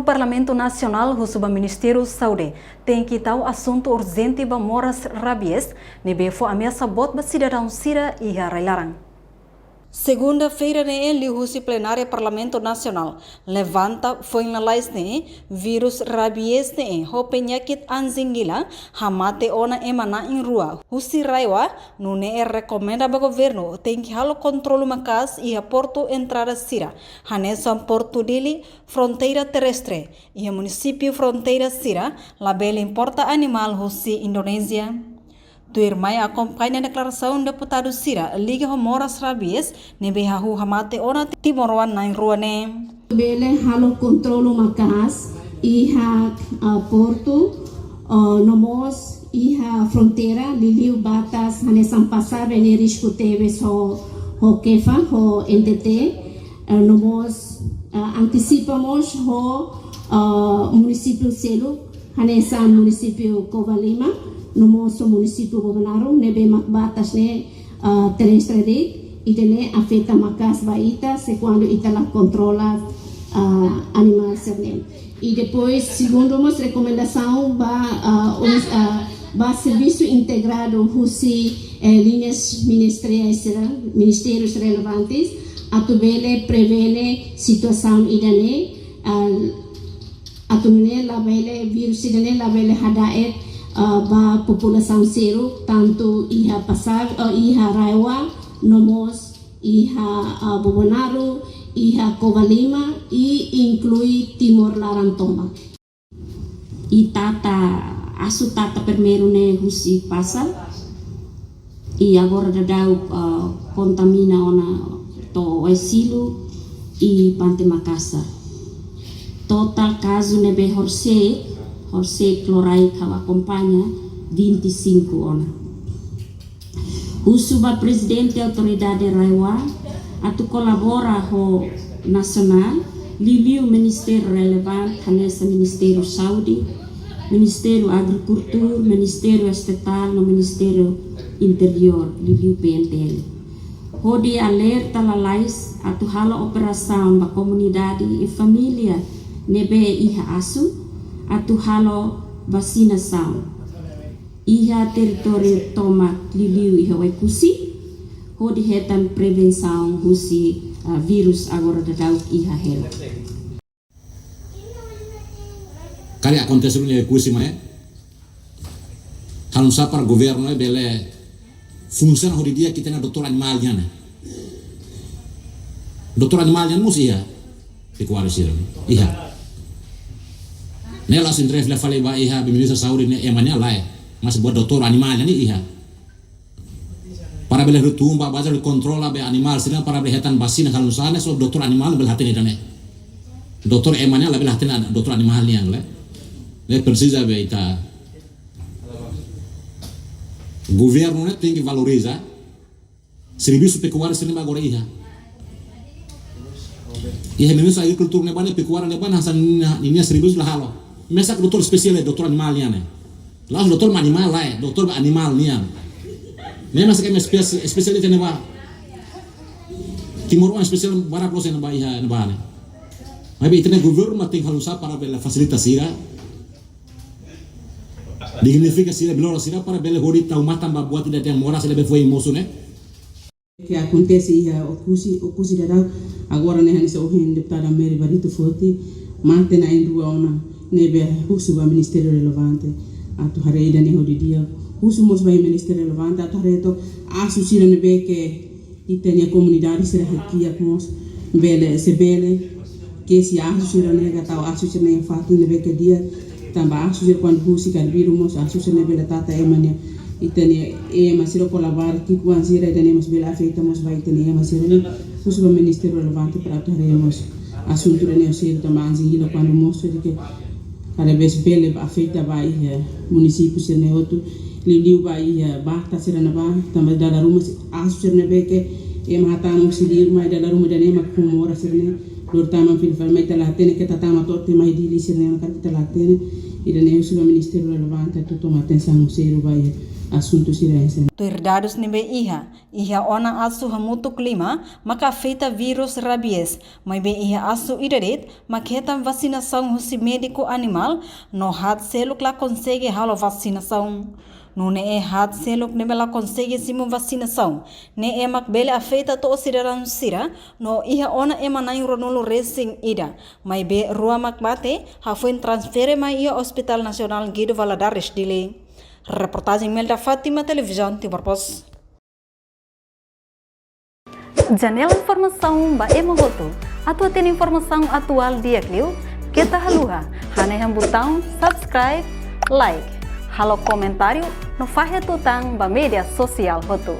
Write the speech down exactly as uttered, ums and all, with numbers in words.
Parlamentu Nasionál husu ba Ministériu Saúde tenke tau asuntu urjente ba moras rabies ne'ebé fó ameasa boot ba sidadaun sira iha rai-laran. Segunda-feira ne'e liuhusi plenária Parlamentu Nasionál levanta foin lalais ne'e vírus rabies ne'e ho penyakit anjing gila hamate ona ema na'in-rua husi RAEOA, nune'e rekomenda ba governu tenke halo kontrolu maka'as iha portu entrada sira, hanesan Portu Dili, fronteira terrestre, iha munisípiu fronteira sira labele importa animál husi Indonézia. Tuirmai akompaña deklarasaun deputadu sira liga ho moras rabies ne'ebé hahú hamate ona timoroan na'in-rua ne'e. Bele halo kontrolu maka'as iha, ah, portu, ah, no mós iha fronteira, liuliu batas hanesan pasar ne'e risku tebes ho, ho KEFA, ho N T T, ah, no mós, ah, antisipa mós ho, ah, munisípiu seluk, hanesan munisípiu Covalima, no mós munisípiu Bobonaro, ne'ebé mak batas ne'e, ah, terrestre de'it, ida-ne'e afeta maka'as ba ita, se kuandu ita la kontrola, ah, animál sira-ne'e. I depois, segundu, mós rekomendasaun ba, ah, uns, ah, ba servisu integradu husi, eh, liñas ministeriais sira, ministérius relevantes, atu bele prevene situasaun ida-ne'e, ah, atu nune'e labele, vírus ida-ne'e labele hada'et, ah, ba populasaun seluk, tantu iha pasar, ah, iha RAEOA, no mós iha, ah, Bobonaro, iha Covalima, i inklui Timor laran tomak. I tata, asu tata primeiru ne'e husi pasar, i agora daudaun, ah, kontamina ona to'o Oesilo i Pante Makasar. Totál kazu ne'ebé horisehik, horisehik loraik ha'u akompaña, vinte e cinco ona. Husu ba Prezidente Autoridade RAEOA atu kolabora ho nasionál, liuliu ministériu relevante, hanesan Ministériu Saúde, Ministériu Agrikultura, Ministériu Estatál no Ministériu Interiór, liuliu P N T L, hodi alerta lalais atu halo operasaun ba komunidade i família ne'ebé iha asu atu halo vasinasaun iha territóriu tomak, liuliu iha Oekusi, hodi hetan prevensaun husi, ah, vírus agora daudaun iha hela. Karik akontese iha Oekusi mai, halo nu'usá para governu ne'e bele funsiona hodi di'ak ita-nia doutór animál nian ne'e. Doutór animál nian mós iha pekuária sira iha. Ne'e la'ós interese fila fali ba iha Ministériu Saúde ne'e ema nian lae, mas buat doutór animál nian iha. Para bele retumba, baza de kontrola be animál sira, para bele hetan vasina halo nu'usá ne'e, só doutór animál bele hatene ida-ne'e. Doutór ema nian labele hatene doutór animál nian lae. Ne'e presiza be ita. Governu ne'e tenke valoriza servisu pekuária sira ne'ebé agora iha. Iha Ministériu Agrikultura ne'ebá ne'e pekuária ne'ebá ne'e hanesan ninia, ninia servisu la halo. Mesak doutór espesiál, doutór animál nian ne'e. La'ós doutór animál lae, doutór animál nian. Ne'e mesak ema espesi-, espesiál ita ne'ebá. Timoroan espesiál barak loos iha ne'ebá, iha ne'ebá ne'e. Maibé ita-nia governu mak tenke halo nu'usá para bele fasilita sira. Dignifika sira, bilora sira para bele hodi tau matan ba buat ida dehan moras sira be foin mosu ne'e. Ke akontese iha Oekusi, Oekusi daudaun, agora ne'e hanesan ohin deputada Mary Barito foti, mate na'in-rua ona, ne'ebé husu ba ministériu relevante atu haree ida-ne'e hodi di'ak, husu mós ba ministériu relevante atu haree took asu sira ne'ebé ke ita-nia komunidade sira hakiak mós, bele, se bele, kesi asu sira-ne'e ka tau asu sira-ne'e iha fatin ne'ebé ke di'ak, tanba asu sira kuandu husik arbiru mós asu sira-ne'e bele tata ema nia, ita-nia ema sira kolaboradu ki'ikoan sira, ita-nia mós bele afeta mós ba ita-nia ema sira-ne'e. Husu ba ministériu relevante para atu haree mós asuntu ida-ne'e ho seriu tanba anjing gila kuandu mosu de'it ke kada vez bele ba afeta ba iha munisípiu sira-ne'e hotu, liuliu ba iha batas sira ne'ebá, tanba dala ruma asu sira ne'ebé ke ema hatama husi liur mai dala ruma ida-ne'e mak ho moras sira-ne'e, lori tama fila fali mai ita la hatene ke tama to'o mai Dili sira-ne'e mak ita la hatene. Ida-ne'e husu ba ministériu relevante atu toma atensaun seriu ba iha asuntu sira ese. Tuir dadus ne'ebé iha, iha ona asu hamutuk lima maka afeta virus rabies, maibé iha asu ida de'it mak hetan vasinasaun husi médiku animál, no haat seluk la konsege halo vasinasaun. Nune'e haat seluk ne'ebé la konsege simu vasinasaun ne'e mak bele afeta to'o sidadaun sira, no iha ona ema na'in ruanulu resin ida, maibé rua mak mate, hafoin transfere mai iha Hospital Nasionál Guido Valadares Dili. Reportajen Melda Fátima, Televizaun Timor Post. Janela informasaun ba ema hotu. Atu hatene informasaun atuál di'ak liu, keta haluha hanehan butaun subscribe, like, halo komentáriu no fahe tutan ba média sosiál hotu.